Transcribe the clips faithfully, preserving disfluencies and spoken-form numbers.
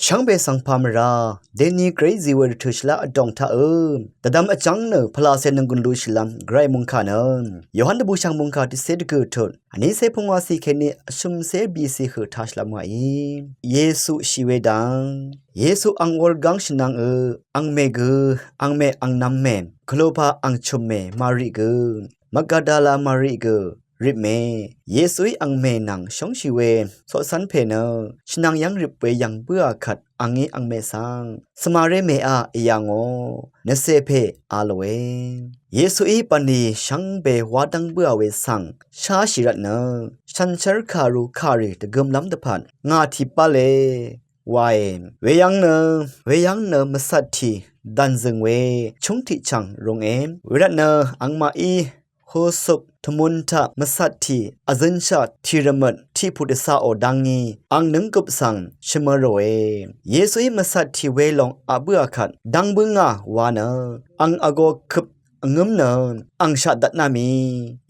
Shvngbe svng pà mvrá deni gvray zí we rvtø̀ shvlá vdòng taq ø dvdvm vjv́ng nø pvlacè nònggùn lushìlv́m gvray mòngkà nø Yohan dvbùshv̀ng mòngkà tiqcé dvgø̀ tut vnícé pungwacì kèní vshø̀mcé bicì høq taq shvlv́m wàí. Yesu shì we dang. Yesu ang wurgáng shvnvng ø, angmè gø, angmè angnv̄m mè, kvlùpà angchø̀m mè Mari gø, Magadala Mari gø rip mè. Yesuí angmè nvng shóngshì we coqcv́n pè nø shvnvng yv́ng rip we yv̀ng bǿà kvt angí angmè svng, svmaré mèá èyà ngò, nvcè pè a lòe. Yesuí bv̀nlì shvngbe wá dv́ng bǿà we svng sháshì rvtnø shànshér kàru kàrì dvgømlv́m dvpvt ngà tì bále wae. Weyv́ng nø, weyv́ng nø mvcvt tì dv̀nzø̀ng we chúng tiq chv̀ng runge. Wervtnø angmaqí hosup tvmun taq mvcvt tì vzønshaq tì rvmøt tiq pù dvcaqò dv́ngí ang nǿnggøp svng shvmø̄ ròe. Yesuí mvcvt tì welòng aq bǿà kvt dv́ng bǿngà wa nø ang vgō køp vngǿm nø angshaq dvtná mì.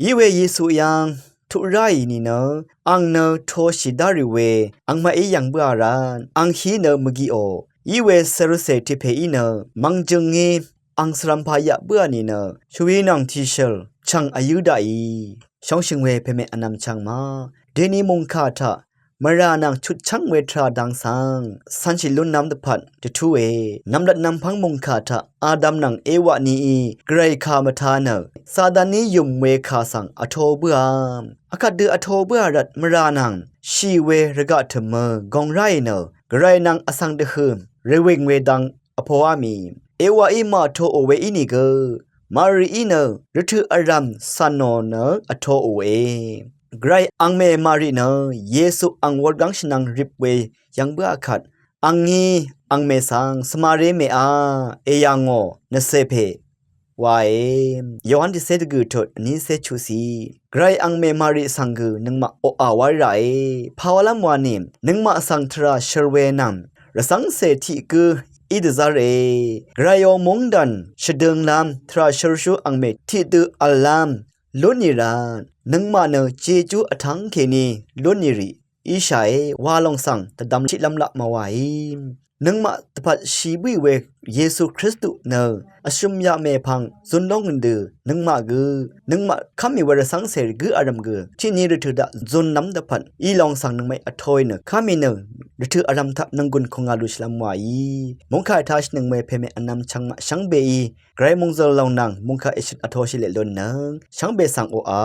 Iwe Yesu yv́ng tuq ráì nìnø ang nø toshì dárì we angmaqí yv̀ng bǿà rvt ang hí nø mvgiqò. Iwe Sarucè tiq pèí nø mvngjøngí ang svrv̄m pà yaq bǿà nìnø shvwi nvng tìshø̀l chv̀ng vyǿ daqì. Shóngshø̀ng we pèmè vnvm chv̀ng ma deni mòngkà taq mvrà nvng chutchv́ng we tvrà dang svng cv̄nshì lúnlv́m dvpvt dvtúe. Nvmlat nvmpv́ng mòngkà taq Adam nvng Ewa nií gvray kà mvtā nø Sataní yùm we kà svng vtō bǿà. Akvt dø vtō bǿà rvt mvrà nvng shì we rvgaq tø̀mø gōng ráì nø gvray nvng vsvng dvhø̀ rvwìng we dang vpoá mì. Ewaí màtoò we ínìgø Marií nø rvtø̀ vrv̀m cv̀nò nø vtoòe. Gvray angmè Mari nø Yesu ang wurgáng shvnvng rip we yv̀ng bǿà kvt angí angmè svng svmaré mèá èyà ngò nvcè pè wae. Yohan tiqcé dvgø̀ tut vnícé chuqcì. Gvray angmè Mari svng gø nøngmaq oqà wá ràe. Pàwálv́m wani nøngmaq svng tvrà shør we nvng rvcv́ngcè tiq gǿ í dvzv́re. Gvrayò móngdàn shvdø̄nglv́m tvrà shørshú angmè tiqdø v̀llv́m lúnì rvt nøngmaq nø jejú vtv́ng kèní lúnì rì íshàe wa lòng svng dvdvm tiqlv́m laq mvwàí. Nøngmaq dvpvt shì bǿì we Yesu Kristu nø vshø̀m yaq mèpvng zun lóngø̀n dø nøngmaq gø, nøngmaq kv́mì we rvcv́ngcè gǿ vrv̀m gø tiqni rvtø̀ daq zunlv́m dvpvt í lòng svng nøngmaqí vtōì nø kv́mì nø rvtø̀ vrv̀m taq nònggùn kùngà lushìlv́m wàí. Mòngkà ètashì nøng we pèmè vnvm chv̄ng maq shvngbeí gvray mòngzø̀l lòng nvng mòngkà èshøt vtōshì leq lúnnøng shvngbe svng oqà